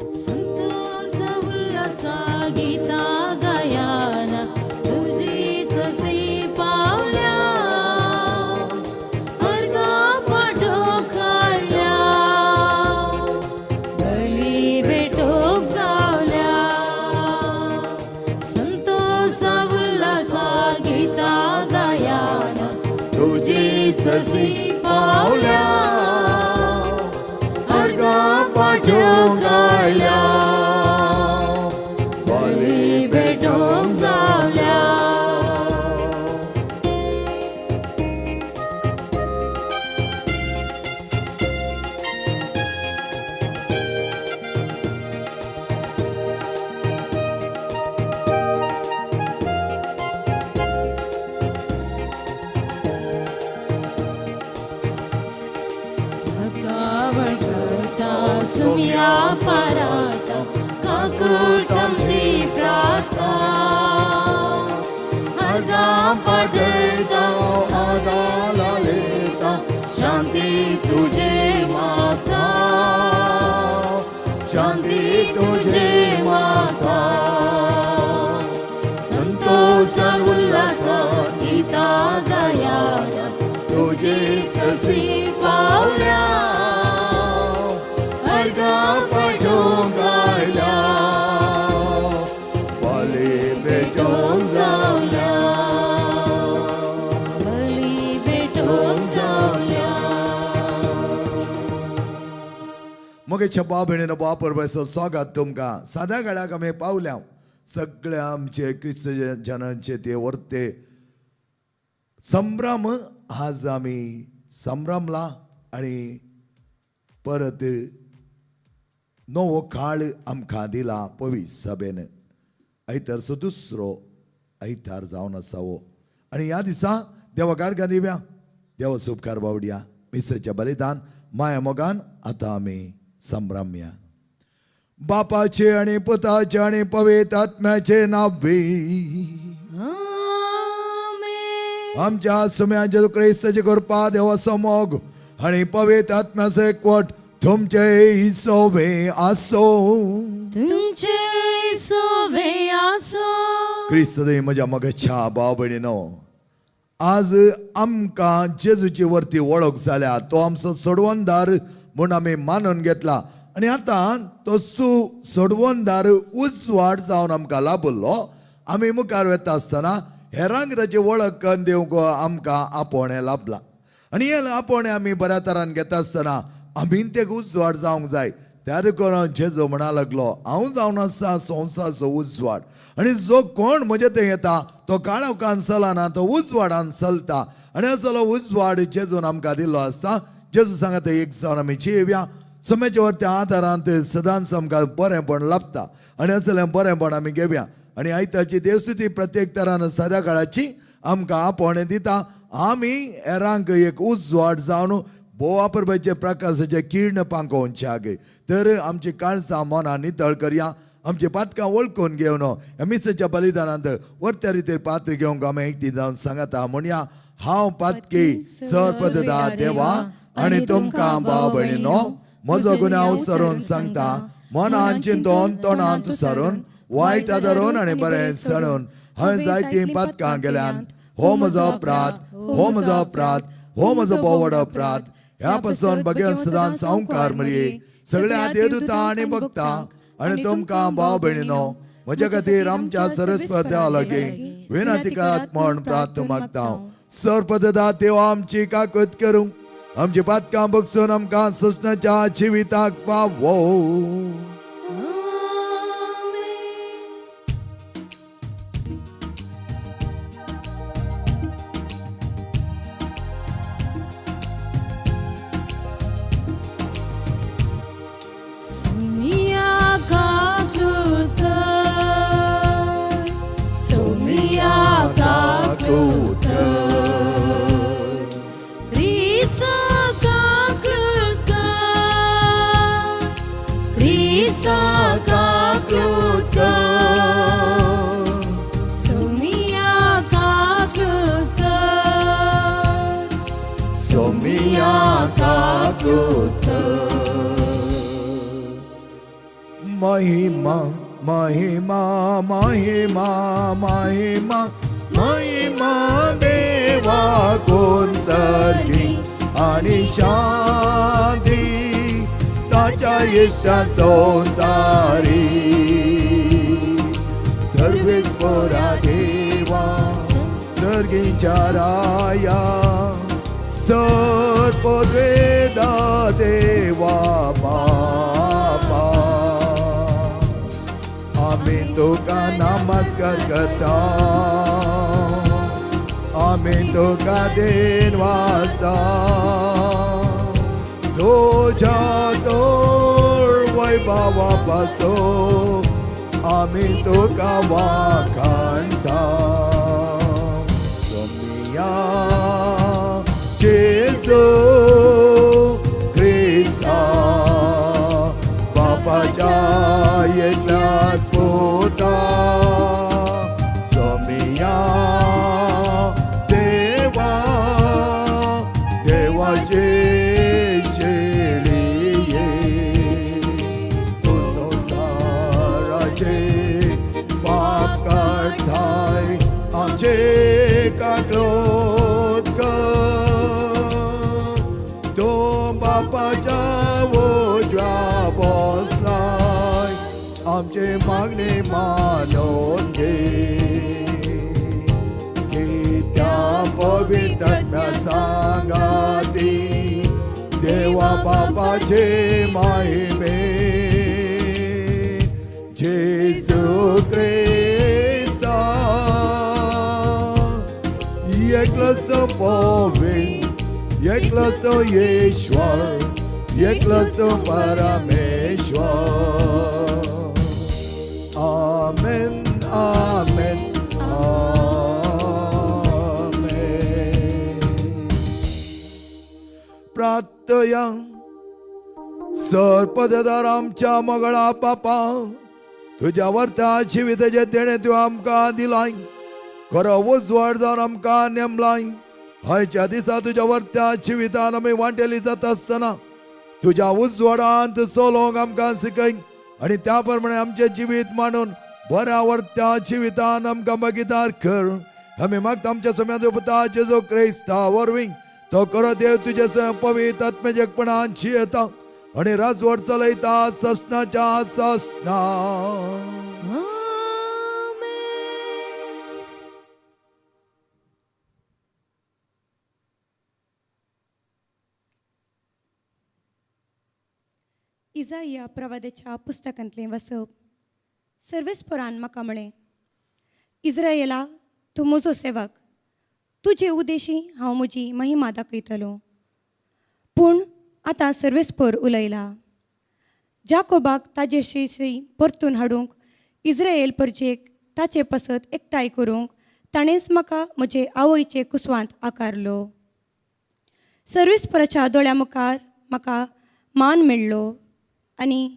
संतोष उल्हासा गीता गायना तुजी ससी पावल्या अर्गा पाठोखाल्या बली भेटोक जावल्या संतोष उल्हासा गीता गायना तुजी ससी पावल्या अर्गा पाठोवंक आयल्या बली भेटोंक जावल्या. वळखता सुम्या पाराता काकूळ आमची प्रार्था अर्गा पाठयता आदाला लेता शांती तुझे माता शांती तुझे माता संतोष उल्हासा गीता गायना तुजी ससी पावल्या अर्गा पाठोवंक आयल्या बली भेटोवंक जावल्या बली भेटोंक जावल्या. मोगेच्या भाव भयणीनो, बाप परबेचो स्वागत तुमकां. साद्या घड्याक आमी पावल्या. सगळे आमचे क्रिस्त जनांचे ते वर्ते संभ्रम आज आमी संभ्रमला आनी परत नवो काळ आमकां दिला पवित्र सभेन. आयतारचो दुसरो आयतार जावन आसा हो आनी ह्या दिसा देवा गार्गां दिव्या, देवा उपकार बावड्या. मिसाच्या बलिदान माया मोगान आतां आमी संभ्रमया. बापाचे आणि पुताचे आणि पवित्र आत्म्याचे नावे. आमेन. आमच्या सुम्या जेजू क्रिस्ताचे कृपा, देवाचो मोग आणि पवित्र आत्म्याचो एकवट तुमचे सोवे आसो. तुमचे सोवे आसो. क्रिस्त म्हज्या मगच्या भाव भयणीनो, आज आमकां जेजूची वरती वळख जाल्या. तो आमचो सोडवणदार म्हूण आमी मानून घेतला आनी आतां तो सोडवणदार उजवाड जावन आमकां लाभलो. आमी मुखार वता आसतना हेरांक ताची वळख करून दिवंक आमकां आपोवणें लाभलां आनी हें आपोवणें आमी बऱ्या तरान घेता आसतना आमी ते उजवाड जावंक जाय. त्या देखून जेजू म्हणा लागलो, हांव जावन आसा संवसाराचो उजवाड आनी जो कोण म्हजे थंय येता तो काळोखान चलना, तो उजवाडान चलता. आनी असलो उजवाड जेजून आमकां दिल्लो आसता. जेजू सांगता, एक जावन आमी जियेवया. सम्याच्या वरत्या आदारांत सदांच आमकां बरेंपण लाभता आनी असलें बरेंपण आमी घेवया. आनी आयताची देवस्तुती प्रत्येक तरान साद्या काळाची आमकां आपोवणें दिता. आमी हेरांक एक उजवाड जावन भोव परबेचे प्रकाशाचे किर्ण पांकोवचे. तर आमची काळजां मनां नितळ करया. आमची पातकां वळखून घेवन ह्या मिसाच्या बलिदानांत वरत्या रितीर पात्र घेवंक आमी एकटी जावन सांगता म्हणया. हांव पातकी सरपददा देवा आनी तुमकां भाव भयणीनो म्हजो गुन्यांव सरून सांगता. मनान चिंतून, तोंडांत सरून, वायट आदरून आनी बरें सणून हांवें जायतीं पातकां केल्यान. हो म्हजो अपराध, हो म्हजो अपराध, हो म्हजो भोव अपराध. ह्या पासून बगेन सदांच सावकार मरये, सगळ्या देवदूतां आनी भक्तां आनी तुमकां भाव भयणीनो म्हज्या खातीर आमच्या सरस्वत देवा लागीं विनंती करात म्हण प्रार्थ मागता. सरपददा देव आमची काकूत करूं, आमची पातकां बगसून आमकां ससनाच्या जिविताक फावो. आमेन. सुमिया काकूत, सुमिया काकूत, क्रिस्ता काकूत, क्रिस्ता काकूत, सुमिया काकूत, सोमिया काकूत. महिमा महिमा महिमा महिमा महिमा देवा कोण सारकी आनी शांती ताच्या इश्टा संसारी. सर्वेस्वरा देवा सर्गीच्या राया सर्पवेदा देवा बापा, आम्ही तुका नमस्कार करता, आम्ही तुका then वाचता. तुझ्या तोर वैभवा पासून आम्ही तुका वाखाणता. सोमिया जेजू क्रिस्ता बापाच्या एकल्याच पुता, सोमिया देवा देवाचे शेळये, तू संसाराचे पाप काडताय आमचे काकलोत कर. तो बापाच्या उजव्या बसलाय आमचे मागणे मानून घे. की त्या पवित्र सांगाती देवा बापाचे महिमे जेजू क्रिस्ता एकलोच तो पवित्र, एकलोच तो ईश्वर, एकलोच तो परमेश्वर. आमेन आमेन आमेन. प्रार्थया. सर्पदार आमच्या मगळा पापा, तुझ्या वर्ता जिविताचे देणे तूं आमकां दिलाय, खरो उजवाड जावन आमकां नेमलाय. हयच्या दिसा तुज्या वर्त्या जिवितान आमी वांटेली जाता आसतना तुज्या उजवाडांत चलोवंक आमकां शिकय आनी त्या प्रमाणे आमचें जिवीत मांडून बऱ्या वर्त्या जिवितान आमकां भागीदार कर. आमी मागता आमच्या सम्यात पुता जेजू क्रिस्ता वरवीं. तो खरो देव तुजे स्वयं पवित्र आत्म्याच्या एकपणान जियेता आनी राजवट चलयता ससनाच्या ससना. आमेन. इजाया प्रवादाच्या पुस्तकांतलें वाचप. सर्वेस्परान म्हाका म्हळें, इस्रायला, तूं म्हजो सेवक, तुजे उदेशी हांव म्हजी महिमा दाखयतलो. पूण आतां सर्वेस्पर उलयला, जाकोबाक ताजे शेशी परतून हाडूंक, इस्रायल परजेक ताचे पासत एकठांय करूंक ताणेंच म्हाका म्हजे आवयचे कुसवांत आकारलो. सर्वेस्पराच्या दोळ्या मुखार म्हाका मान मेळ्ळो आनी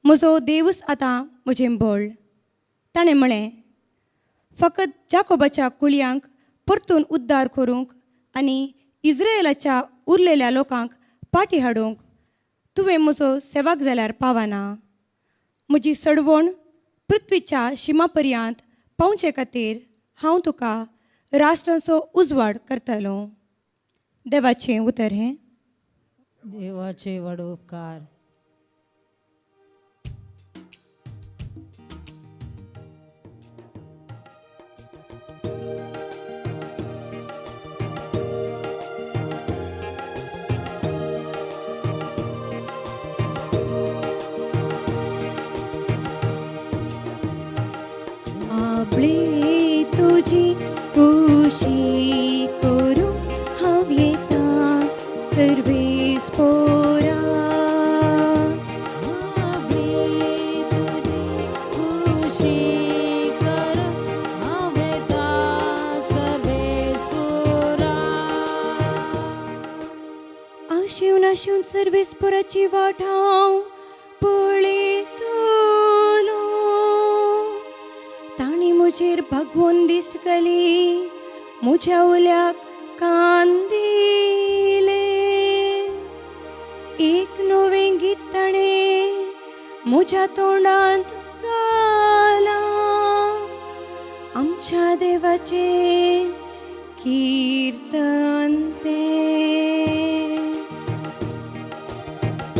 म्हजो देवूच आतां म्हजें बळ. ताणें म्हळें, फकत जाकोबाच्या कुळयांक परतून उद्दार करूंक आनी इस्रायलाच्या उरलेल्या लोकांक पाटी हाडूंक तुवें म्हजो सेवक जाल्यार पावना. म्हजी सडवण पृथ्वीच्या शिमा पर्यंत पावचे खातीर हांव तुका राष्ट्रांचो उजवाड करतलो. देवाचें उतर हें. देवाचे व्हड उपकार. आपली तुजी खुशी करूं हांव येता सर्वेस्पोरा. आपली तुजी खुशी कर हांव येता सर्वेस्पोरा. आशेवन आशेवन सर्वेस्पोराची वाट हांव पळयतलो. ताणें म्हजेर भगवून दिश्ट घाली, म्हज्या उल्याक कान दिले. एक नवें गीत ताणें म्हज्या तोंडांत घालां आमच्या देवाचें कीर्तन तें.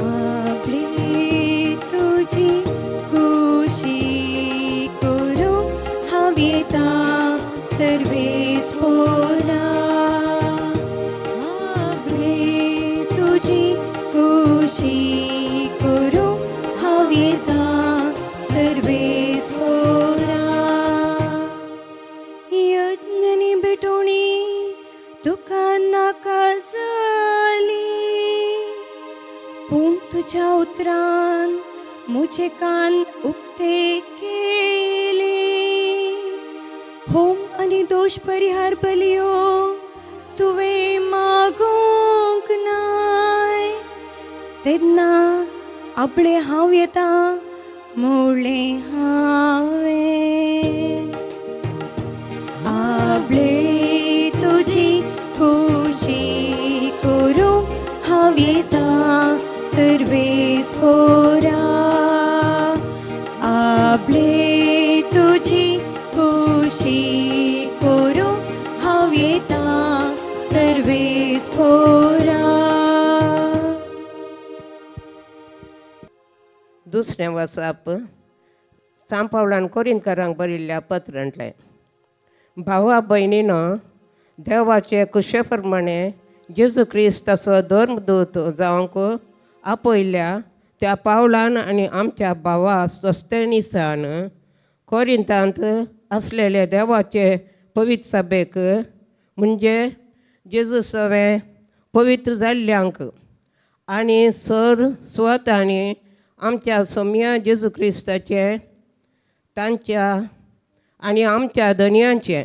आपली तुजी खुशी करूंक हांव येता सर्वेस पोरा. आपली तुजी खुशी करूंक हांव येता सर्वेस पोरा. यज्ञ आनी भेटवणी तुका नाका जाली, पूण तुज्या उतरान म्हजे कान उक्ते केले. होम आनी दोश परिहार बलयो तुवें मागूंक नाय, तेन्ना आपले हांव येता म्हणलें हांवें. आपले तुजी खुशी करूंक हांव येता सर्वेस पोरा. आपले तुजी खुशी करूंक हांव येता सर्वेस पोरा. दुसरें वचप सांपावलान कोरिंतकारांक बरयल्ल्या पत्रांतलें. भावा भयणीनो, देवाचे कुशे प्रमाणे जेजू क्रिस्ताचो धर्मदूत जावंक आपयल्ल्या त्या पावलान आनी आमच्या भावा सोस्तेनिसान कोरिंतांत आसलेले देवाचे पवित्र सभेक, म्हणजे जेजू सवें पवित्र जाल्ल्यांक आनी सर स्वत आनी आमच्या सोम्या जेजू क्रिस्ताचें तांच्या आनी आमच्या धनयांचें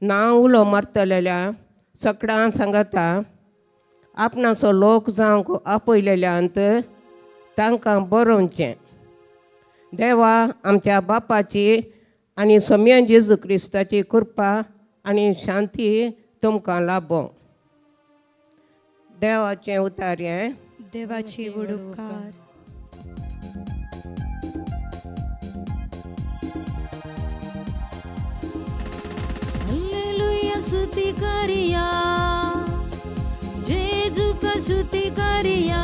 नांव उलो मारतलेल्या सगळ्यां सांगता आपणाचो लोक जावंक आपयलेल्यांत तांकां बरोवचें. देवा आमच्या बापाची आनी सोम्या जेजू क्रिस्ताची कृपा आनी शांती तुमकां लाबो. देवाचें उतारें. देवाची व्हड उपकार. हालेलुया स्तुती करिया, जेजूका स्तुती करिया.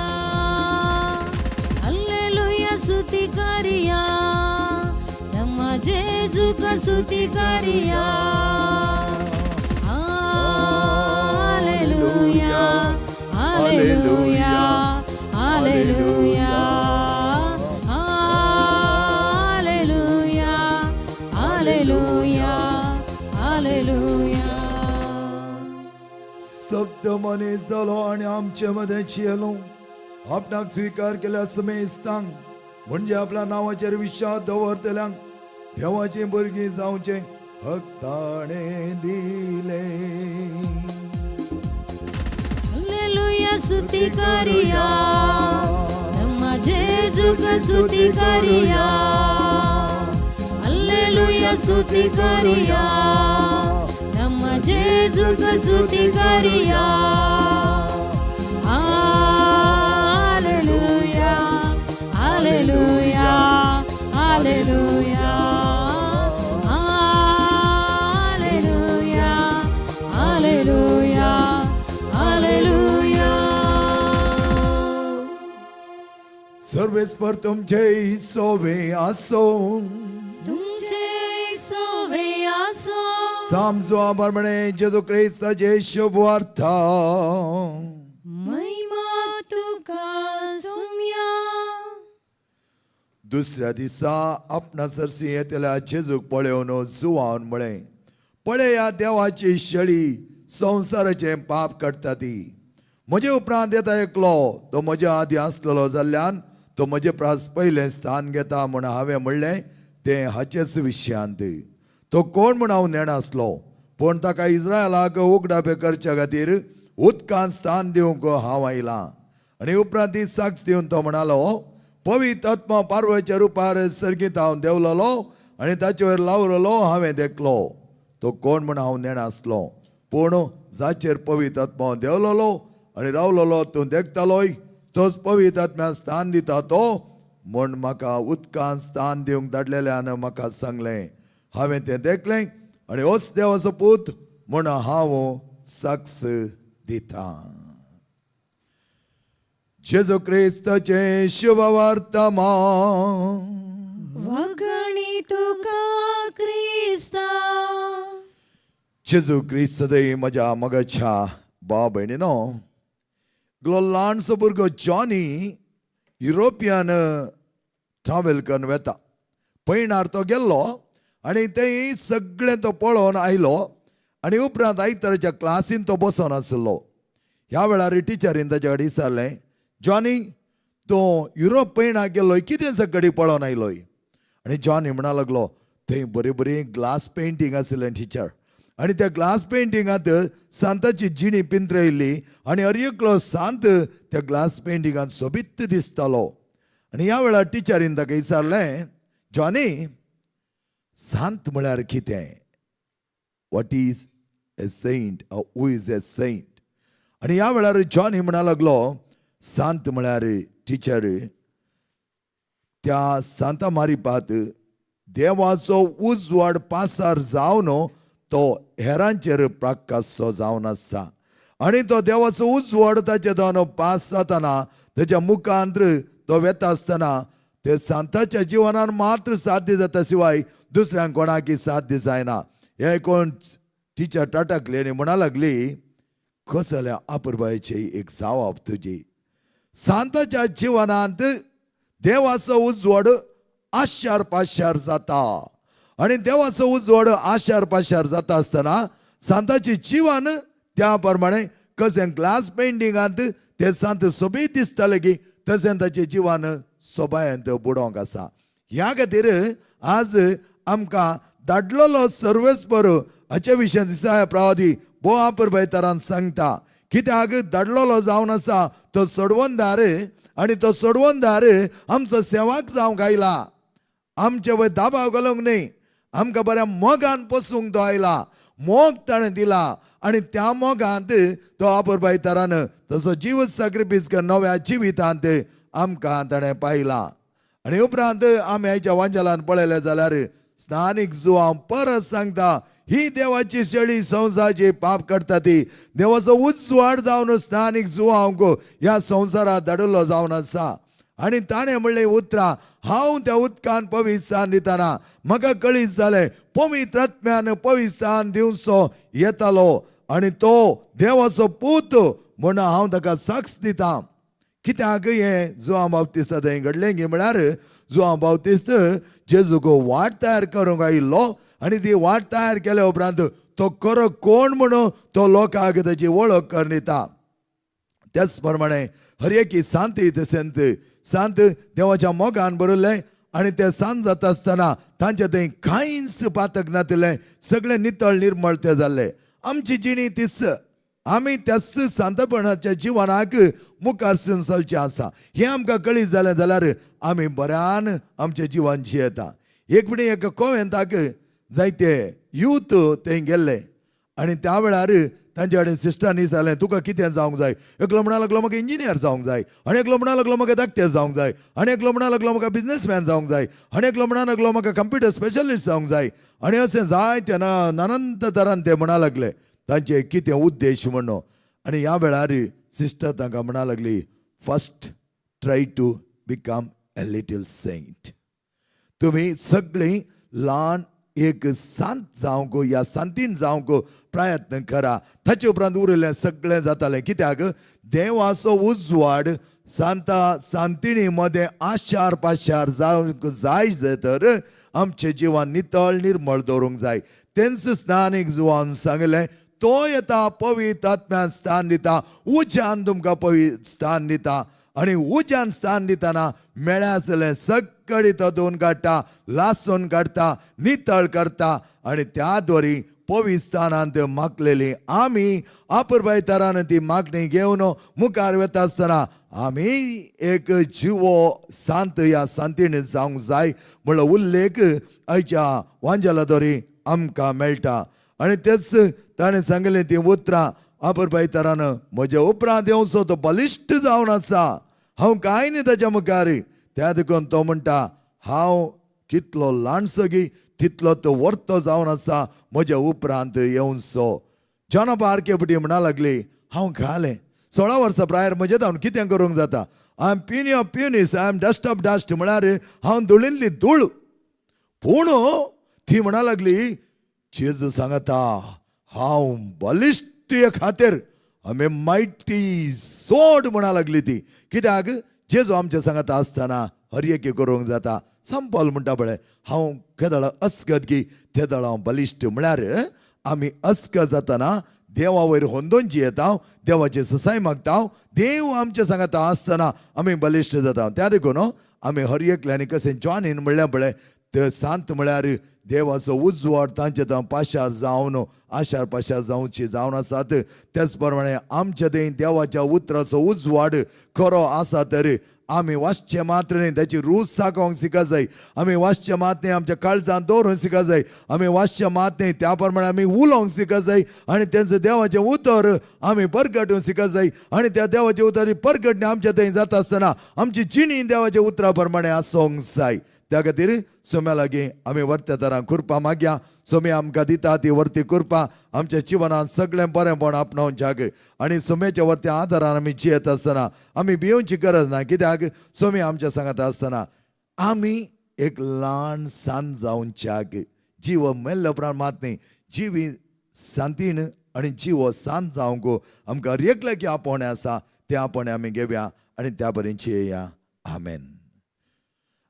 हालेलुया स्तुती करिया, ನಮ್ಮ जेजूका स्तुती करिया. Hallelujah, hallelujah, hallelujah, hallelujah, hallelujah, hallelujah. सप्त मनीस जालो आनी आमचे मदें चियेलो. आपणाक स्विकार केल्या समेस्तांक, म्हणजे आपल्या नांवाचेर विश्वास दवरतल्यांक देवाची भुरगीं जावचें हक ताणें दिलें. हालेलुया स्तुती करिया, ನಮ್ಮ जेजूक स्तुती करिया. हालेलुया स्तुती करिया, ನಮ್ಮ जेजूक स्तुती करिया. Hallelujah, hallelujah, hallelujah, hallelujah, hallelujah, hallelujah. सर्वेस्पर तुमचे सोवे आसो. तुमचे सोवे आसो. सामजो आभार म्हणे जेजू क्रिस्ताचे शुभ वार्ता. महिमा तुका सोम्या. दुसऱ्या दिसा आपणा सरशी येतल्या जेजूक पळोवन जुवान म्हळें, पळया देवाची शेळी, संवसाराचें पाप काडटा ती. म्हजे उपरांत येता एकलो, तो म्हज्या आदीं आसलेलो जाल्ल्यान तो म्हजे प्रास पयलें स्थान घेता म्हूण हांवें म्हणलें तें हाचेच विशयांत. तो कोण म्हूण हांव नेणासलो, पूण ताका इस्रायलाक उगडापे करच्या खातीर उदकांत स्थान दिवंक हांव आयलां. आनी उपरांत ती साक्ष दिवन तो म्हणालो, पवित्र आत्मा पारवाच्या रुपार सर्गीत हांव देंवलोलो आनी ताचेर लावरलो हांवें देखलो. तो कोण म्हूण हांव नेणासलो, पूण जाचेर पवित्र आत्मा देंवलोलो आनी रावलोलो तूं देखतालोय, तोच पवित्र आत्म्यान स्थान दिता तो. म्हूण म्हाका उदकान स्थान दिवंक धाडलेल्यान म्हाका सांगलें. हांवें तें देखलें आनी होच देवाचो पूत म्हूण हांव साक्ष दितां. जेजू क्रिस्ताचें शुभवर्तमान. वगणी तुका क्रिस्ता. जेजू क्रिस्त सदै म्हज्या मगाच्या भाव भयणीनो, गलो ल्हानसो भुरगो जॉनी युरोपियन ट्रावेल करून वेता. पयणार तो गेल्लो आनी थंय सगळें तो पळोवन आयलो आनी उपरांत आयताराच्या क्लासीन तो बसोन आसलो. ह्या वेळार टिचरीन ताच्या कडेन विचारलें, जॉनी तूं युरोप पयणाक गेल्लो, कितें सगळी पळोवन आयलोय? आनी जॉनी म्हणा लागलो, थंय बरी बरी ग्लास पेंटींग आशिल्लें टिचर, आनी त्या ग्लास पेंटिंगांत सांताची जिणी पिंतरयल्ली आनी हर एकलो सांत त्या ग्लास पेंटिंगांत सोबीत दिसतालो. आनी ह्या वेळार टिचरीन ताका विचारलें, जॉनी सांत म्हळ्यार कितें? What is a saint? Who is a saint? आनी ह्या वेळार जॉनी म्हणा लागलो, सांत म्हळ्यार टिचर त्या सांता मारिपात देवाचो उजवाड पासार जावन तो हेरांचेर प्रकाशो जावन आसा आनी तो देवाचो उजवाड ताचे जावन पास जातना ताच्या मुखांत तो वेता आसतना ते सांताच्या जिवनान मात्र साध्य जाता शिवाय दुसऱ्यांक कोणाकी साध्य जायना. हे कोण टिचर टाटकली आनी म्हणा लागली, कसल्या अपुरबायेची एक जावाब तुजी. सांताच्या जिवनांत देवाचो उजवाड आशार पाशार जाता आनी देवाचो उजवाड आशार पाशार जाता आसतना सांताची जिवन त्या प्रमाणे कशें ग्लास पेंटिंगांत ते सांत सोबीत दिसताले की तशें ताचें जिवन सोबायेंत बुडोवंक आसा. ह्या खातीर आज आमकां धाडलेलो सर्वेस्पर हाचे विशयान दिसाया प्रवादी भोव अपुरबायेतारान सांगता. कित्याक धाडलेलो जावन आसा तो सोडवणदार आनी तो सोडवणदार आमचो सेवाक जावंक आयला. आमचे वयर दाबाव घालूंक न्हय, आमकां बऱ्या मोगान पोसूंक तो आयला. मोग ताणें दिला आनी त्या मोगांत तो अपुरबायेतारान तसो जीव सॅक्रिफीस कर नव्या जिवितांत आमकां ताणें पायला. आनी उपरांत आमी आयच्या वांजेलान पळयलें जाल्यार स्नानीक जुवांव परत सांगता, ही देवाची शेळी संवसाराची पाप करता ती देवाचो उजवाड जावन स्नानीक जुवांक ह्या संवसारात धाडिल्लो जावन आसा. आनी ताणें म्हणलें उतरां, हांव त्या उदकान पवित्रस्थान दितना म्हाका कळीत जालें पवित्र आत्म्यान पवित्रस्थान दिवचो येतालो आनी तो देवाचो पूत म्हूण हांव ताका साक्ष दितां. कित्याक हें जुवांव बाप्तिस्ता थंय घडलें गी म्हळ्यार जुवांव बाप्तिस्त जेजूक वाट तयार करूंक आयिल्लो आनी ती वाट तयार केल्या उपरांत तो खरो कोण म्हणून तो लोकांक ताची वळख करून दिता. त्याच प्रमाणे हर एकी सांत तशेंच सांत देवाच्या मोगान बरयल्लें आनी ते सांत जाता आसतना तांचे थंय कांयच पातक नातिल्लें, सगळें नितळ निर्मळ ते जाल्ले. आमची जिणी तीच, आमी त्याच सांतपणाच्या जिवनाक मुखार सरून चलचें आसा. हें आमकां कळीत जालें जाल्यार आमी बऱ्यान आमचें जिवन जियेता. एक फावटी एका कोवेंताक जायते यूथ थंय गेल्ले आनी त्या वेळार तांचे कडेन सिस्टरांनी विचारलें, तुका कितें जावंक जाय? एकलो म्हणा लागलो म्हाका इंजिनियर जावंक जाय, आनी एकलो म्हणा लागलो म्हाका धाकटें जावंक जाय, आनी एकलो म्हणा लागलो म्हाका बिजनेसमॅन जावंक जाय, आनी एकलो म्हणा लागलो म्हाका कंप्युटर स्पेशलिस्ट जावंक जाय, आनी अशें जायते नानांत तरान ते म्हणा लागले तांचे कितें उद्देश म्हणून. आनी ह्या वेळार सिस्टर तांकां म्हणा लागली, First try to become a little saint. तुमी सगळीं ल्हान एक सांत जावंक या सांतीन जावंक प्रयत्न करा, ताचे उपरांत उरिल्लें सगळें जातालें. कित्याक देवाचो उजवाड सांता सांतिणी मदें आशार पाशार जावंक जाय तर आमचें जिवन नितळ निर्मळ दवरूंक जाय. तेंच स्नानीक जुवान सांगलें, तो येता पवित्र आत्म्यान स्थान दिता, उज्यान तुमकां पवित्र स्थान दिता आनी उज्यान स्थान दितना मेळ्यासलें सगळी तो धुवन काडटा, लासून काडटा, नितळ करता आनी त्या द्वारी पवित्रस्थानांत मागलेली आमी अपुरबायतारान ती मागणी घेवन मुखार वता आसतना आमी एक जिवो सांत ह्या सांतीण जावंक जाय म्हणलो उल्लेख आयच्या वांजेला द्वारी आमकां मेळटा. आनी तेच ताणें सांगलें ती उतरां अपुरबायतारान, म्हज्या उपरांत येवचो तो बलिश्ट जावन आसा, हांव कांय न्ही ताच्या मुखार. त्या देखून तो म्हणटा हांव कितलो ल्हानसो गी तितलो तो वर्तो जावन आसा म्हज्या उपरांत येवचो. जॉना आरकेपटी म्हणा लागली हांव घालें 16 वर्सां प्रायर म्हजें जावन कितें करूंक जाता. I am puny of punies, I am dust of dust, म्हळ्यार हांव धुळिल्ली धूळ. पूण ती म्हणा लागली जेजू सांगता हांव बलिश्ट खातीर आमी मायटी सोड म्हणा लागली ती. कित्याक जेजू आमच्या सांगता आसतना हर एक करूंक जाता. संपल म्हणटा पळय हांव केदळ अस्कत की तेदळ हांव बलिश्ट, म्हळ्यार आमी अस्कत जातना देवा वयर होंदोनची येता, देवाची ससाय मागता, देव आमच्या सांगता आसतना आमी बलिश्ट जाता. त्या देखून आमी हर एकल्यानी कशें जॉनीन म्हणलें पळय ते सांत म्हळ्यार देवाचो उजवाड तांचे थंय पाशार जावन आशार पाशार जावची जावन आसात. तेच प्रमाणे आमच्या थंय देवाच्या उतराचो उजवाड खरो आसा तर आमी वाचचें मात्र न्ही ताची रूच साकोवंक शिका जाय. आमी वाचचें मात न्ही आमच्या काळजान दवरूंक शिका जाय. आमी वाचचें मात न्ही त्या प्रमाणे आमी उलोवंक शिका जाय आनी तेंचें देवाचें उतर आमी परगटूंक शिका जाय. आनी त्या देवाच्या उतराची परगटणी आमच्या थंय जाता आसतना आमची जिणी देवाच्या उतरा प्रमाणे आसूंक जाय. त्या खातीर सोम्या लागीं आमी वर्त्या तरां कृपा मागया. सोमी आमकां दिता ती वर्ती कृपा आमच्या जिवनांत सगळें बरेंपण आपणावच्याक आनी सोम्याच्या वर्त्या आदारान आमी जियेत आसतना आमी भियोवची गरज ना. कित्याक सोमी आमच्या सांगात आसतना आमी एक ल्हान सान जावच्याक जीव मेल्ल्या उपरांत मात न्ही जिवी सांतीन आनी जीव सांत जावंक आमकां हर एकल्याक आपोवणें आसा तें आपोवणें आमी घेवया आनी त्या बरें जियेया. आमेन.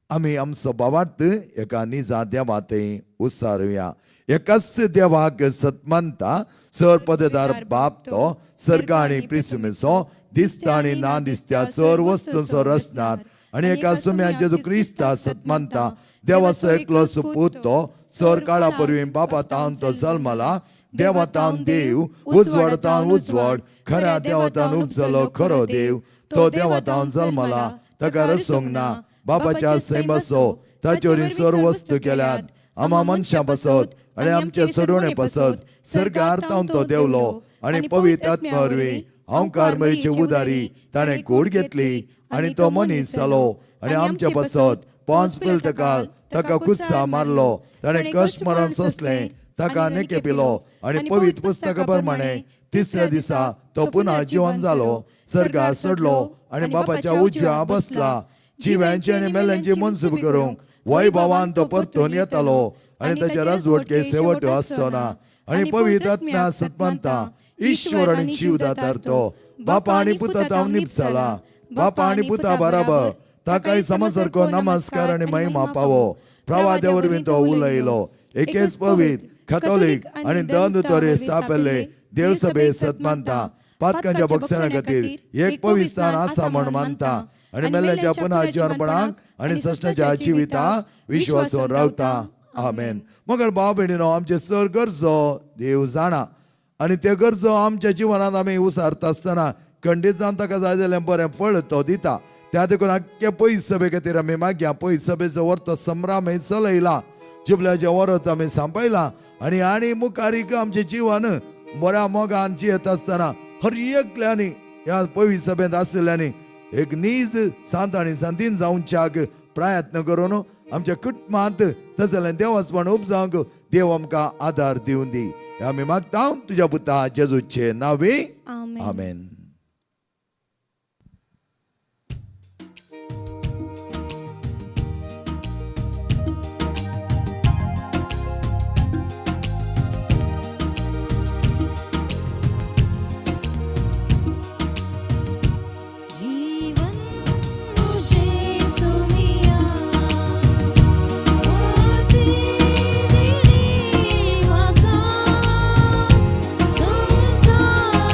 आमी आमचो भावार्थ एका निजा देवा थंय उसारुया. एकाच देवाक सतमानता सर पदेदार बाप तो सर्ग आनी प्रिसुमिचो दिसता आनी ना दिसत्या सर वस्तूंचो रचणार आनी एका सुम्या जेजू क्रिस्ता सतमानता देवाचो एकलो सुपूत तो सर काळा परवीं बापा तावन तो जल्मला देवा तावन देव उजवाड तावन उजवाड खऱ्या देवा तावन उपजलो खरो देव तो देवा तावन जल्मला ताका रसूंक ना बापाच्या सैमाचो ताचे वरवीं सर्व वस्तू केल्यात आमा मनशां पासत आनी आमचे सोडवणे पासत सर्गार तावन तो देवलो आनी पवित्र आत्म्या वरवीं हांवकार मरीचे उदारी ताणें कूड घेतली आनी तो मनीस जालो आनी आमचे पासत 5 पिलतकाल ताका कुत्सा मारलो ताणें कश्ट मरण सोंसलें ताका नेके पिलो आनी पवित्र पुस्तका प्रमाणे तिसऱ्या दिसा तो पुन्हा जिवन जालो सर्गार चडलो आनी बापाच्या उजव्या बसला जिव्यांची आनी मेल्यांची मनसूब करूंक वैभवान तो परतून येतालो आनी ताच्या राजवटके शेवट आसचो ना. आनी पवित्र आत्म्या सतमानता ईश्वर आनी जीव दातार तो बापा आनी पुता तावन निपसाला बापा आनी पुता बराबर ताकाय समसारको नमस्कार आनी महिमा पावो. प्रवाद्या वरवीं तो उलयलो एकेच पवित्र कॅथोलीक आनी दंद तरे स्थापिल्ले देवसभे सतमानता पातकांच्या बक्षणा खातीर एक पवित्र स्थान आसा म्हण मानता आनी मेल्ल्याच्या पुन्हा जिवनपणाक आनी सस्नाच्या जिविता विश्वासून रावता. आमेन. मगळ भाव भयणीनो आमचे सर गरजो देव जाणा आनी ते गरजो आमच्या जिवनांत आमी उसारता आसतना खंडीत जावन ताका जाय जाल्यार बरें फळ तो दिता. त्या देखून आख्खे पयस सभे खातीर आमी मागया. पयस सभेचो वर्तो संभ्रम चलयला जिबल्याचें वरत आमी सांपयला आनी आनी मुखारीक आमचें जिवन बऱ्या मोगान जियेत आसतना हर एकल्यांनी ह्या पयस सभेंत आशिल्ल्यांनी एक नीज सांत आनी सांतीन जावच्याक प्रयत्न करून आमच्या कुटुंबांत तशें जाल्यार देवासपण उपजावंक देव आमकां आदार दिवन दी. आमी मागता तुज्या पुता जेजूचे नावे. आमेन. जीवन मुझे सुमिया होती दिणी म्हाका संसारिया.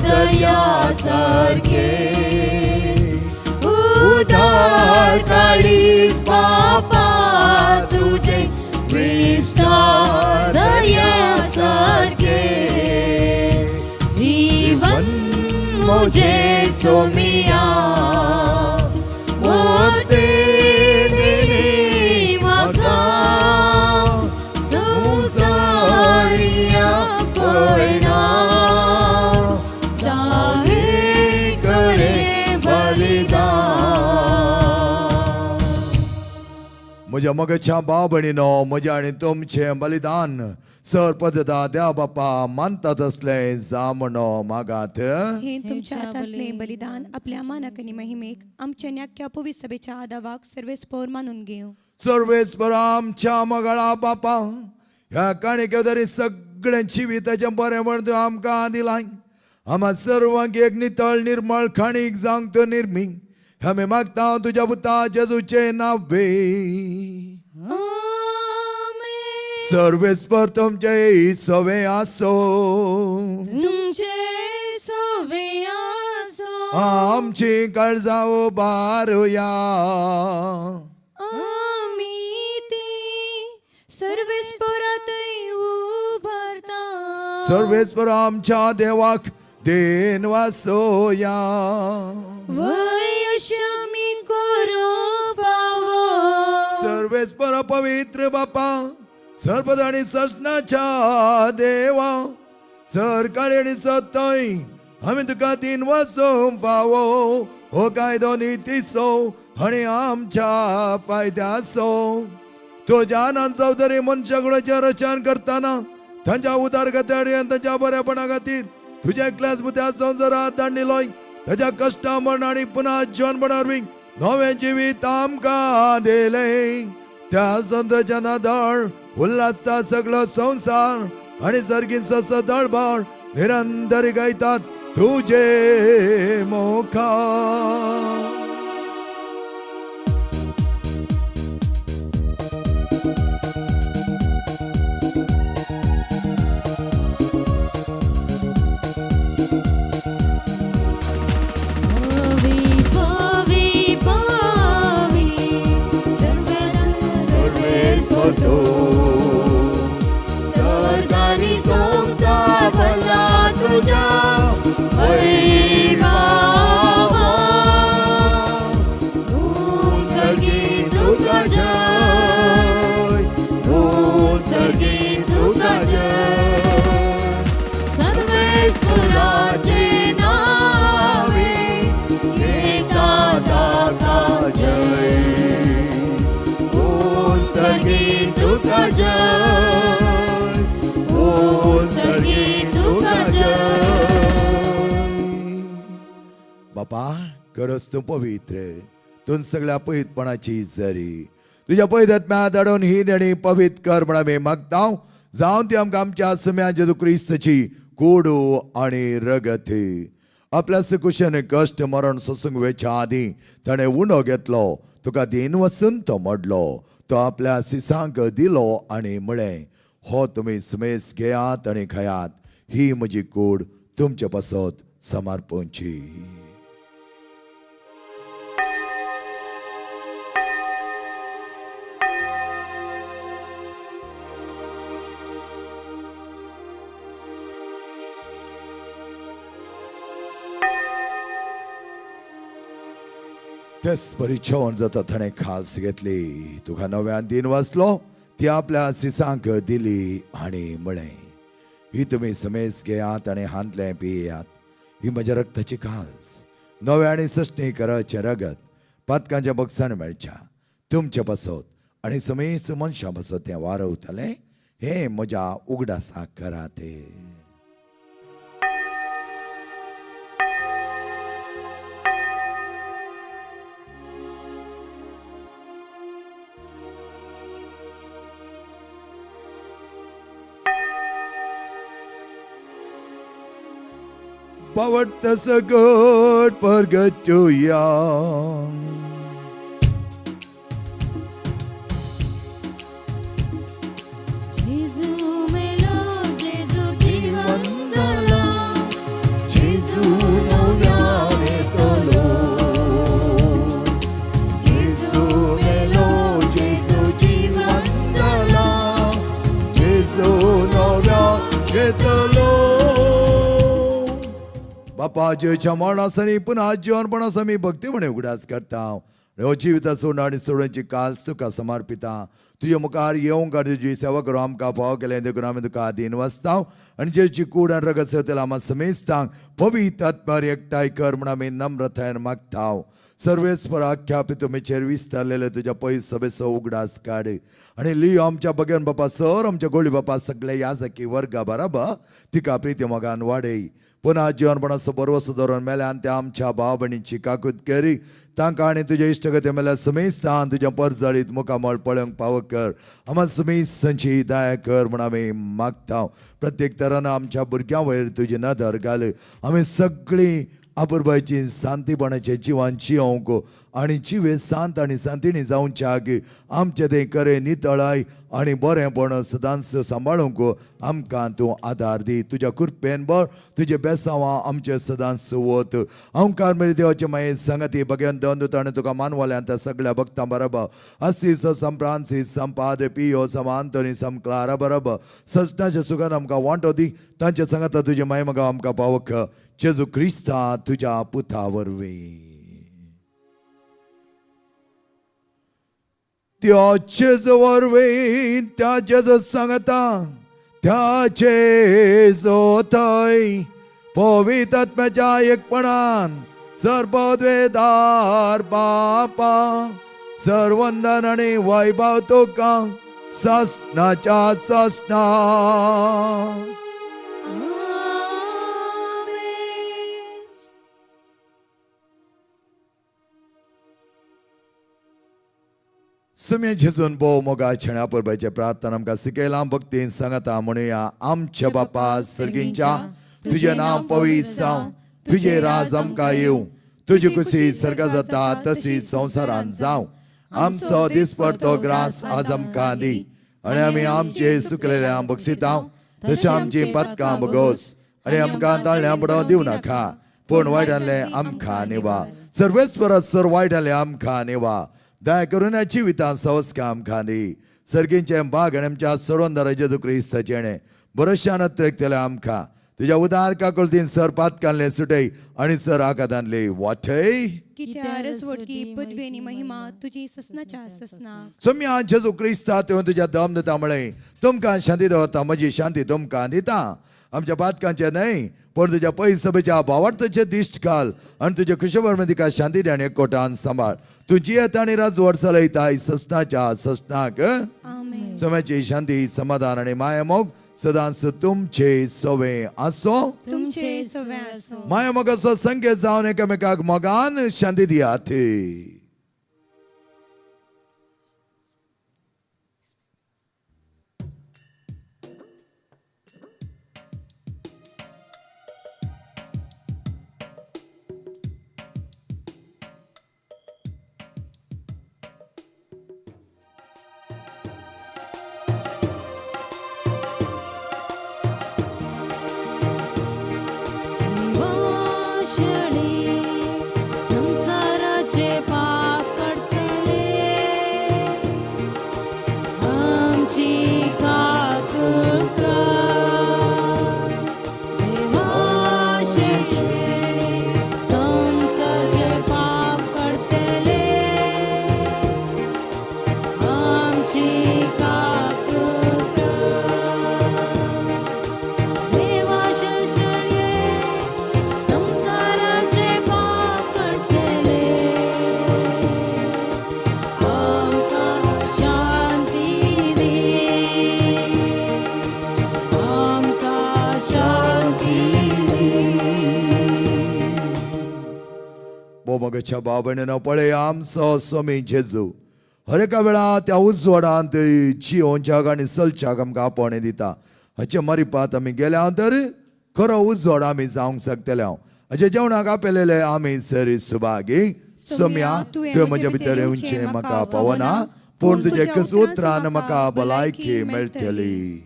दर्या सारखे उदार काळीज बापा तुझे विस्तार दर्या सारखे जीवन मुझे सोमिया मोते दिणे म्हाका संवसारिया पडना जागे करे बलिदान. म्हज्या मगच्या भाव भयणीनो, म्हज्या आनी तुमचें बलिदान सर पद्दता देव बापा मानतात असलें जावं मागात. हे तुमच्या हातांतले बलिदान आपल्या मानाक आनी महिमेक आमच्या न्याक्या पवित्र सभेच्या आदावाक सर्वेस्पोर मानून घेवं. सर्वेस्पर आमच्या मगळा बापा, ह्या काणिके तरी सगळें जिविताचें बरें म्हण तूं आमकां दिलां. आमा सर्वांक एक नितळ निर्मळ खाणीक जावंक तूं निर्मी. आमी मागता तुज्या पुता जेजूचें नावे. आमेन. सर्वेस्पर तुमचे सवे आसो. तुमचे सवे आसो. आमची काळजां उबारुया. आमी ती सर्वेस्परातय उबारता. सर्वेस्पर आमच्या देवाक देन वासोया. वय अशी करू फावो. सर्वेस्पर पवित्र बापा, सर्वद आणि सजनाच्या देवा, सरकाळी आणि सतय आमी तुका दिन वचूंक फावो हो कायदो नितीचो आनी आमच्या फायद्याचो. तुज्या चौधरी मनशाकुडाचें रचन करतना तांच्या उदारगती आनी तांच्या बरेपणा खातीर तुज्या एकल्याच बुद्ध्या संवसारात दांडिलोय. ताच्या कश्टा मरण आनी पुन्हा जीवनपणा वरवीं नवें जिवीत आमकां दिलें. त्या संताच्या नदळ उल्हासता सगळो संवसार आनी सर्गीन सदळबळ निरंतर गायतात तुझे मोखा. पावी पावी पावी सर्वेस्पर स्वर्गानी संसार भरला तुझ्या वैभवा. ऊन सर्गी तुका जय, ऊन सर्गी तुका जय. सर्वेस्पराचे नावे एका दाता जय. ऊन सर्गी तुका जय, ऊन सर्गी तुका जय. बापा, खरंच तूं पवित्र, तूं सगळ्या पवित्रपणाची जरी. तुज्या पवित्र धाडून ही देणी पवित्र कर म्हण आमी मागता. जावन ती आमकां आमच्या सुम्या जेजू क्रिस्तची कोडू आनी रगत. आपल्या सुकुशन कश्ट मरण सोसूंक वेच्या आदीं ताणें उणो घेतलो, तुका दीन वचून तो मोडलो, तो आपल्या सिसांक दिलो आनी म्हळें, हो तुमी सुमेस घेयात आनी खायात, ही म्हजी कूड तुमचे पासत समर्पणची. तेच परी जेवण जाता ताणें खास घेतली, तुका नव्यान दिन वाचलो, ती आपल्या सिसांक दिली आनी म्हळें, ही तुमी समेस घेयात आनी हांतलें पियात, ही म्हज्या रक्ताची खास नव्या आनी सश्टी कराचें रगत पातकांच्या बक्षान मेळच्या तुमचे पासत आनी समेस मनशां पासत तें वारवतलें. हें म्हज्या उगडासाक करात. पावट सगट परगटुया. जेजू मेलो, जेजू जिवन जाला. जेजू घेतलो. बापा जेच्या मरणासनी पुन्हा जीवनपणास आमी भक्तीपणे उगडास करता. हो जिविता सोडून आनी सोडूनची काल तुका समर्पिता. तुज्या मुखार येवंक आनी तुजी सेवा करूं आमकां फावो केलें देखून आमी तुका आदीन वसता आनी जेची कूड आनी रगत सेवतेला आमा समेस्तांक पवित्र आत्मार एकठांय कर म्हूण आमी नम्रतायेन मागता. सर्वेस्पर आख्या तुमीचेर विस्तारलेले तुज्या पयस सभेचो उगडास काड आनी लियो आमच्या बगेन बापा सर आमच्या गोळी बापा सगळे याजकी वर्गा बराबर तिका प्रिती मोगान वाडय. पुन्हा जीवनपणाचो बरवसो धरून मेल्यान त्या आमच्या भाव भयणींची काकूत करी तांकां आनी तुज्या इश्टगती मेल्या समेस्तान तुज्या परजळीत मुखामळ पळोवंक पावो कर. आमा समेस्तांची दया कर म्हूण आमी मागता. प्रत्येक तरान आमच्या भुरग्यां वयर तुजी नदर घाल. आमी सगळीं आपुरबायची शांतीपणाचे जिवान जियोंक आनी जिवे शांत आनी शांतीनी जावच्याक आमचें तें करें नितळाय आनी बरेंपण सदांच सांबाळूंक आमकां तूं आदार दी. तुज्या कृपेन बर तुजे बेसांवां आमचें सदांच वत. आमकार मेरी देवाचे मागीर सांगाती बगेन दोन ताणें तुका मानवल्यान त्या सगळ्या भक्तां बरोबर असीस सम फ्रांसीस सम पाद्रे पियो सम आंतोनी सम क्लारा बरोबर सजनाच्या सुखान आमकां वांटो दी. तांच्या सांगाता तुजे माय मगा आमकां पावक जेजू क्रिस्ता तुज्या पुता वरवीं. त्या जेजू वरवीं त्या जेजू सांगता त्या जेजू थंय पवित्र आत्म्याच्या एकपणान सर्वद्वेदार बापा सर्वंदन आनी वैभव तुका ससनाच्या ससना. आमेन. सुमे झिजून भोव मोगा छेण्या परबाचे प्रार्थना आमकां शिकयलां भक्तीन सांगता म्हणुया. आमच्या बापा सर्गींच्या तुजें नांव पवित्र जावं, तुजें राज आमकां येवं, तुजी खुशी सर्गा जाता तशी संवसारांत जावं. आमचो दिसपडतो ग्रास आज आमकां दी आनी आमी आमचे सुकलेल्या बक्षितां तशें आमची पदकां बगोस आनी आमकां ताळण्या पडो दिवं नाका पूण वायटांतलें आमकां निवा. सर्वेस्परात सर वायटांतलें आमकां निवा. दया करून ह्या जिवितांत संस्कार आमकां दी. सर्गींचे बाग आनी आमच्या सरोंदारा जेजू क्रिस्ताचें बरोशान अत्रेकतले आमकां तुज्या उदार काकुळतीन सर पातकांतले सुटय आनी सर आकादांतले वाटय. कित्या रसवटकी पदवी आनी महिमा तुजी ससनाच्या ससना. सोम्या जेजू क्रिस्ता तुवें तुज्या दम दिता म्हळें तुमकां शांती दवरता म्हजी शांती तुमकां दिता. आमच्या पातकांचे न्हय पूण तुज्या पयस सभेच्या भावार्थाचे दिश्ट घाल आनी तुज्या खुशबर तिका शांती दी आनी एकवटान सांबाळ. तूं जियेता आनी राजवट चलयताय ससनाच्या ससनाक. आमेन. सोम्याची शांती समाधान आनी मायामोग सदांच तुमचे सवे आसो. तुमचे सवे आसो. मायामोगाचो संकेत जावन एकामेकाक मोगान शांती दियात. देवाशणे संसाराचे पाप काडटले आमची काकुळट कर. देवाशणे संसाराचे पाप काडटले आमची काकुळट कर. देवाशरणे संसाराचे पाप काडटले आमकां शांती दी, आमकां शांती दी. बोमगच्या बाबणेन पळय आमचो स्वामी जेजू हर एका वेळा त्या उजवाडांत जियोवच्याक आनी चलच्याक आमकां आपोवणें दिता. हाचे मरिपात आमी गेल्या तर खरो उजवाड आमी जावंक शकतले. हाचे जेवणाक आपयलेले आमी सरी सुभागी. सोम्या तुवें म्हज्या भितर येवचें म्हाका पावना पूण तुजे कस उतरान म्हाका भलायकी मेळटली.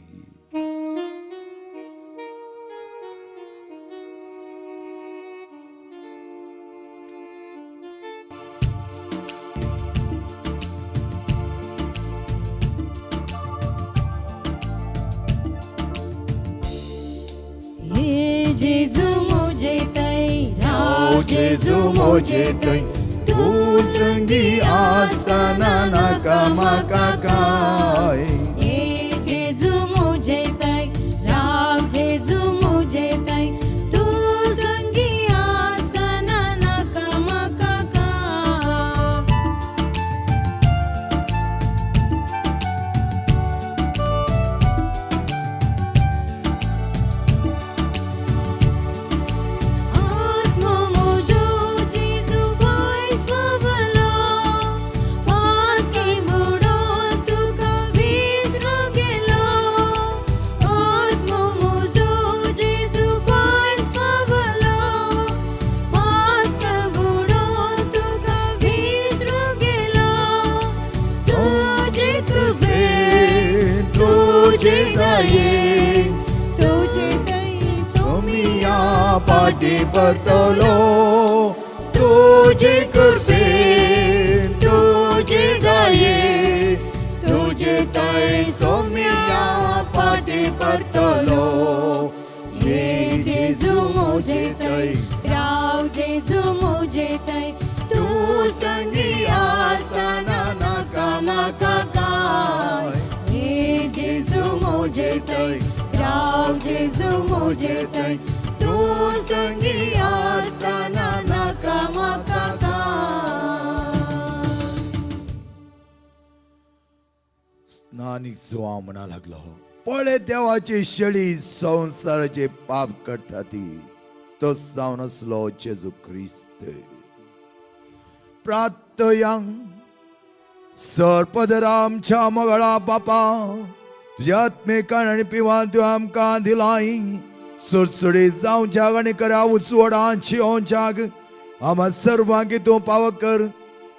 जेजू म्हजे थंय राव जेजू म्हजे थंय तूं संगी आसतना नाका म्हाका काय. ये जेजू म्हजे थंय राव जेजू म्हजे थंय तूं संगी आसतना नाका म्हाका काय. आत्मो म्हजो जेजू पयस पावलो, पाकी बुडोवन तुका विसरो गेलो. आत्मो म्हजो जेजू पयस पावलो, पाकी बुडोवन तुका विसरो गेलो. तुजे कृपेन तुजे दयेन तुजे दयेन सोमिया पाटी परतलो. तुजे कृपेन तुजे दयेन तुजे थंय सोमिया पाटी परतलो. ये जेजू म्हजे थंय राव जेजू म्हजे थंय तूं संगी आसतना नाका म्हाका काय. हे जेजू म्हजे थंय राव जेजू म्हजे थंय तूं संगी आसतना नाका म्हाका काय. स्नानिक जुआ म्हणा लागलो, पळे देवाची शेळी संवसाराचे पाप करता ती, तो जावन आसलो जेजू क्रिस्त. प्रार्थयांग सरपदरा आमच्या मगळा बापा, तुज्या आत्मेकान आनी पिवान तूं आमकां दिलाय सुरसुडी जावच्याक आनी करा उजवडान शिवच्याक आमा सर्वांक तूं पावक कर.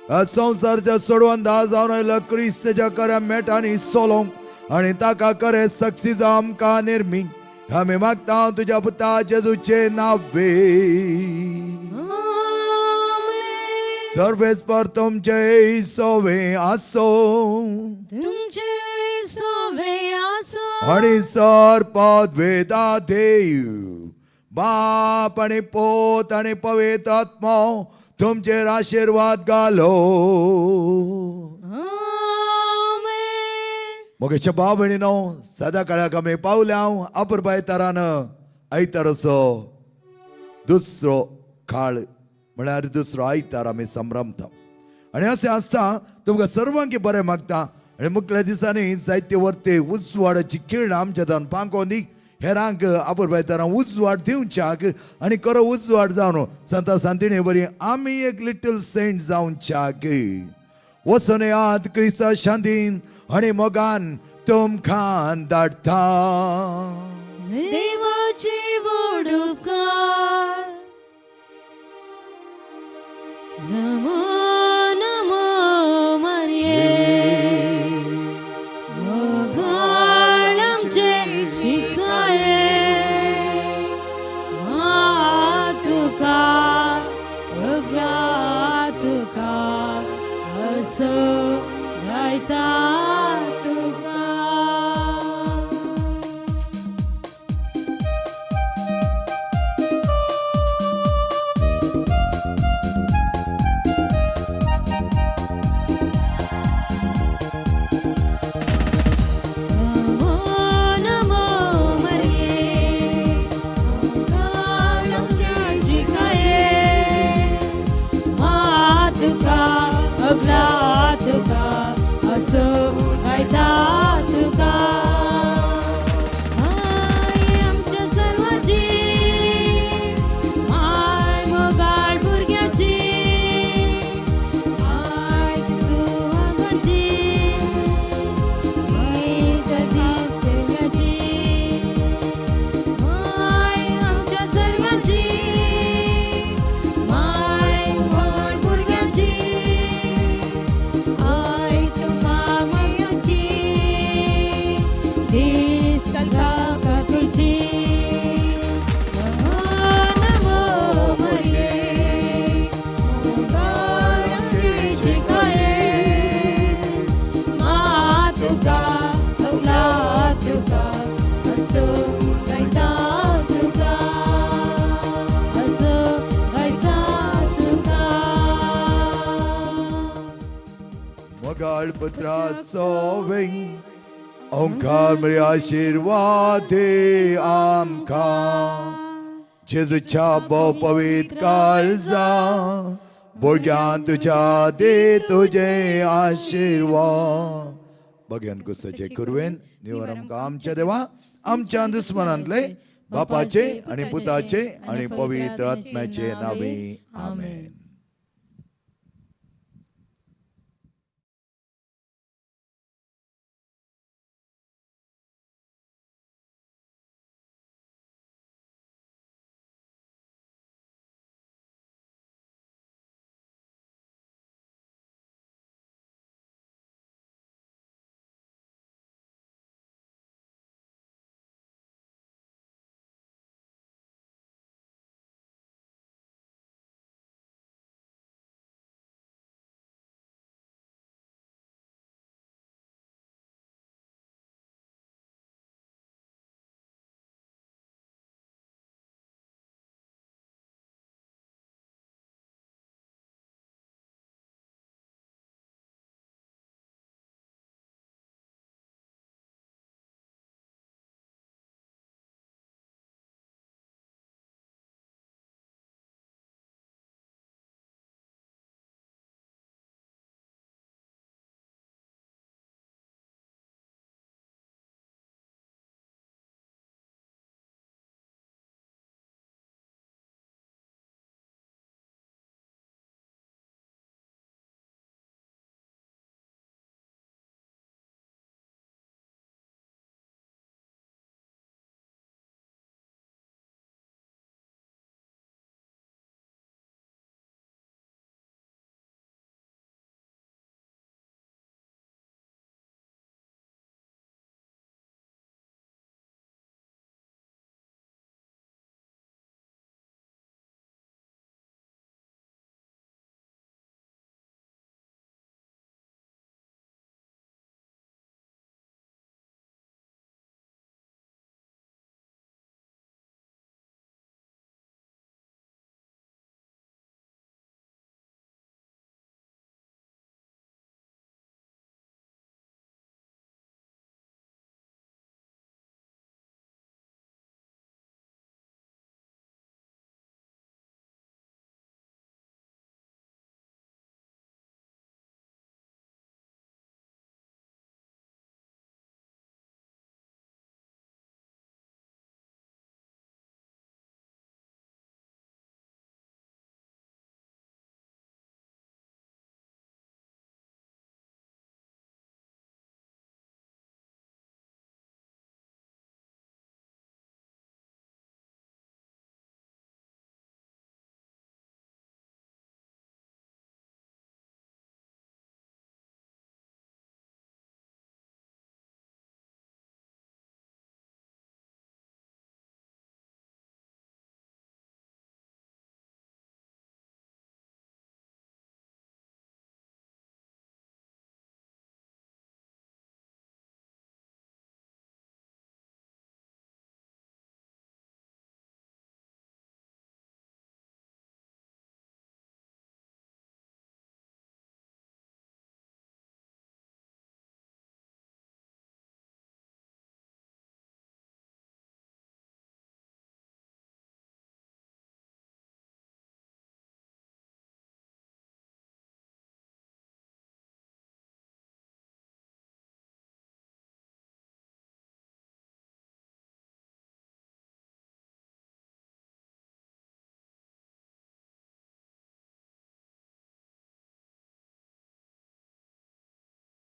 ह्या संवसारच्या सोडवंदा जावन आयलो क्रिस्तच्या कऱ्या मेटांनी सोलोंक आनी ताका करे सक्सी जावं आमकां निर्मी. आमी मागता तुज्या पुता जेजूचे नावे. आमेन. सर्वेस्पर तुमचे सोवे आसो तुमचे सोवे आसो आनी सर पदवेदा देव बाप आनी पोत आनी पवित्र आत्मो तुमचेर आशिर्वाद घालो. आमेन. मोगेच्या भाव भयणीनो, सदां काळाक आमी पावल्या अपुरबाय तारान आयताराचो दुसरो काळ म्हळ्यार दुसरो आयतार आमी संभ्रमता आनी अशें आसता तुमकां सर्वांकी बरें मागता आनी मुखल्या दिसांनी जायते वर्ते उजवाडाची किरणां आमच्या दान पांकोवन दी हेरांक अपुरबाय तारां उजवाड दिवच्याक आनी खरो उजवाड जावन संता सांतिणे बरी आमी एक लिटल सेंट जावच्याक. वचून याद क्रिस्ता शांतीन आनी मोगान तुमकां धाडटा. देवाचे व्हड उपकार. नमो नमो मारये, मोगाळ आमचे शिकाये, मा तुका अगला तुका असो गायता तुका. नमो नमो मारये, मोगाळ आमचे शिकाये, मा तुका अगला तुका असो गायता तुका. माय आमच्या सर्वांची, माय मोगाळ भुरग्याची, माय तूं आंगाची, माय आमच्या सर्वांची, माय मोगाळ भुरग्यांची, I तुका मायाची, दीस काकाची. नमो नमो मारये, मोगाळ आमची शिकाये, मा तुका अवला तुका असो गायता तुका. मोगाळ पुत्रा सोविंग ओंकार मरे आशिर्वाद दे आमकां जेजूच्या भोव पवित्र काळजा भुरग्यान तुज्या दे तुजे आशिर्वाद. भग्यान कुसाचे कुरवेन निवर आमकां आमच्या देवा आमच्या दुस्मनांतले बापाचे आणि पुताचे आणि पवित्र आत्म्याचे नावे आमेन.